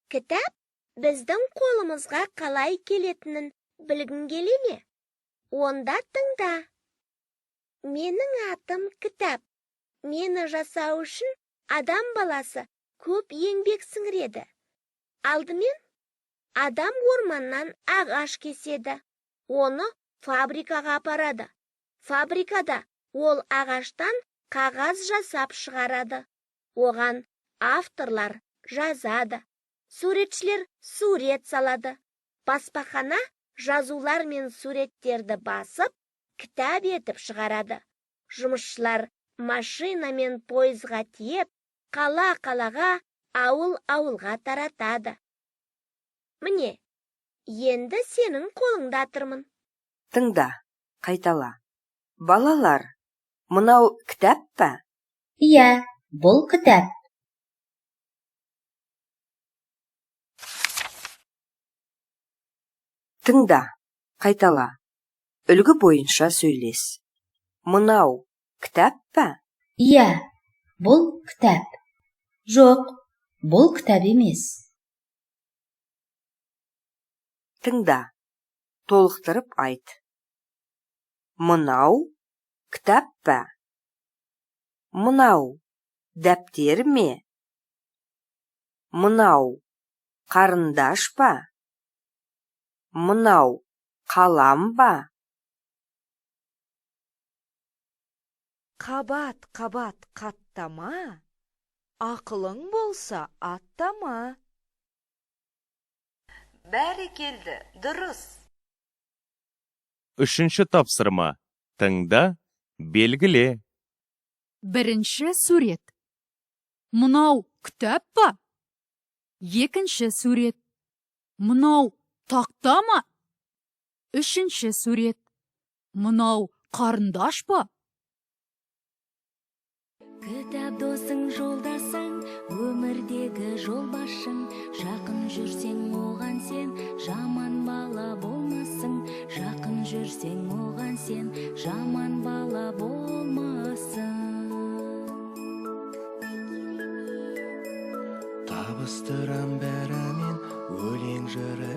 Кітап біздің қолымызға қалай келетінін білгің келе ме? Онда тыңда. Менің атым кітап. Мені жасау үшін адам баласы көп еңбек сіңіреді. Алдымен адам орманнан ағаш кеседі. Оны фабрикаға апарады. Фабрикада ол ағаштан қағаз жасап шығарады. Оған авторлар жазады. Суретшілер сурет салады. Баспахана жазулар мен суреттерді басып, кітап етіп шығарады. Жұмысшылар машина мен пойызға тиеп, қала-қалаға, ауыл-ауылға таратады. Міне, енді сенің қолыңда тұрмын. Тыңда, қайтала. Балалар, мынау кітап па? Иә, бұл кітап. Тыңда, қайтала. Үлгі бойынша сөйлес. Мынау кітап па? Иә, бұл кітап. Жоқ, бұл кітап емес. Тыңда, толықтырып айт. Мынау кітап па? Мынау дәптер ме? Мынау қарындаш па? Мынау қалам ба? Қабат-қабат қаттама, ақылың болса аттама. Бәрекелді, дұрыс. Үшінші тапсырма. Тыңда, белгіле. Бірінші сурет. Мынау кітап па? Екінші сурет. Мынау тақта ма? Үшінші сурет. Мынау қарындаш па? Кітап досың, жолдасың, өмірдегі жолбасшың. Жақын жүрсең оған сен, жаман бала болмассың. Жақын жүрсең оған сен, жаман бала болмассың. Табыстырам бәрімен, өлең жыры